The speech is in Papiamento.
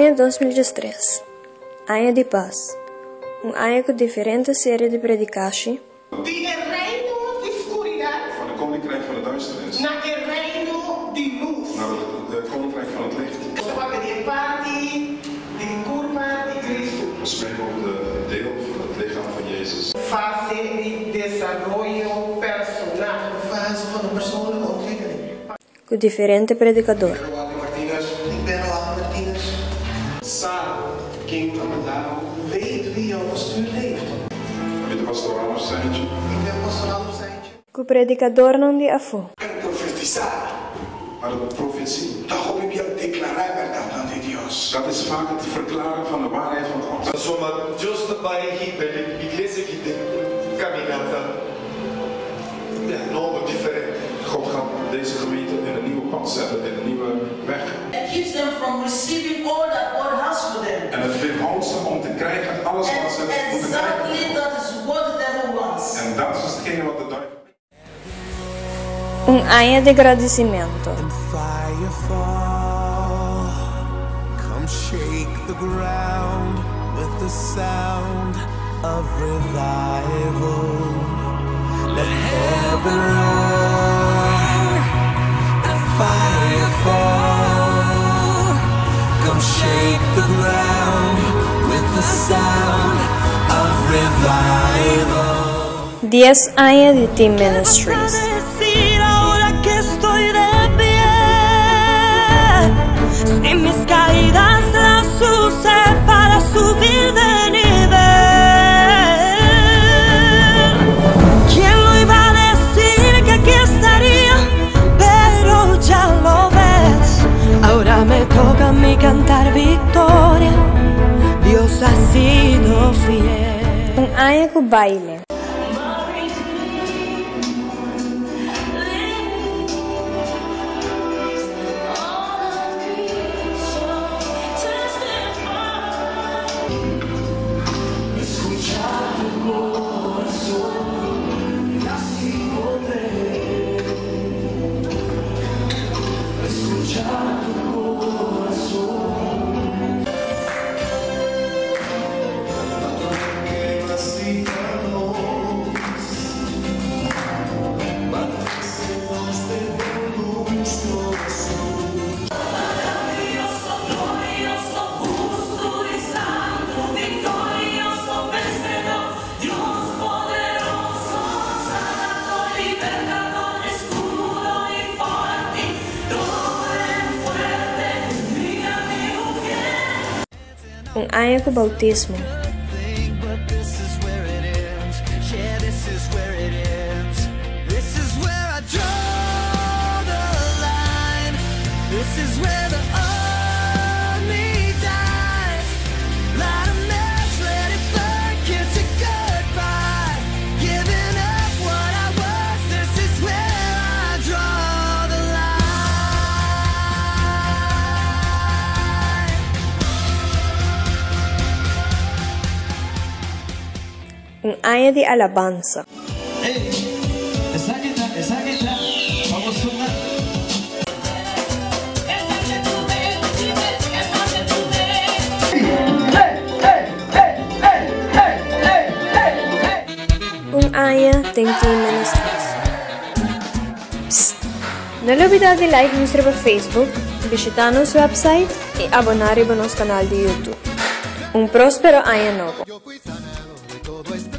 Aña 2013, aña di pas, un aña ku diferente serie di predikashi, Di e reino di skuridat. Van de koninkrijk van de duisternis. Na e reino di lus. Naar het koninkrijk van het licht. Nos ta papia di e parti di kurpa di Kristu. We spreken over de het deel van het lichaam van Jezus. Fase di desaroyo personal. Fase van de persoonlijke ontwikkeling. Ku diferente predikador. Ik ben Roaldo Martinez. Ik ben Roaldo Martinez. Sa ken a manda bo. Weet wie jou gestuurd heeft. Mi ta pastor Ralph Seintje. Ik ben pastor Ralph Seintje. Ku predikadornan di afó. Pero profetisá. Maar de profetie. Ta hopi bia deklará e bèrdatnan di Dios. Dat is vaak het verklaren van de waarheid van God. Pasobra Dios ta bai hiba e iglesia aki den un kaminata nobo, diferente. God gaat deze gemeente in een nieuwe pad zetten, in een nieuwe weg. It keeps them from receiving all that God has for them. En het weerhoudt ze om te krijgen alles wat ze moeten krijgen. Exactly that is what the devil wants. En dat is hetgene wat de duivel. Un aña di gradisimentu. And fire fall. Come shake the ground with the sound of revival. Let heaven roar and fire fall. Come shake the ground with the sound of revival. Dies aña di Team Ministries. Decir ahora que estoy de pie? Si mis caídas las usé para subir de nivel. ¿Quién lo iba a decir que aquí estaría? Pero ya lo ves. Ahora me toca a mí cantar victoria. Dios ha sido fiel. Un aña ku baile. Maravilloso, justo y santo, victorioso, vencedor, Dios poderoso, santo, libertador, escudo y fortín, torre fuerte, mi amigo fiel. Un aña ku boutismo. But this is where it ends. Yeah, this is where it ends. This is where I draw the line. This is where the army dies. Light a match, let it burn, kiss it goodbye. Giving up what I was. This is where I draw the line. Un aña di alabansa. Hey, esaki ta, esaki ta, pa bo suna. Un aña den Team Ministries. Psst! No lubida di like nos riba Facebook, bishita nos website y abona riba nos canal di YouTube. Un prospero aña nobo! Yo fui sanado de todo este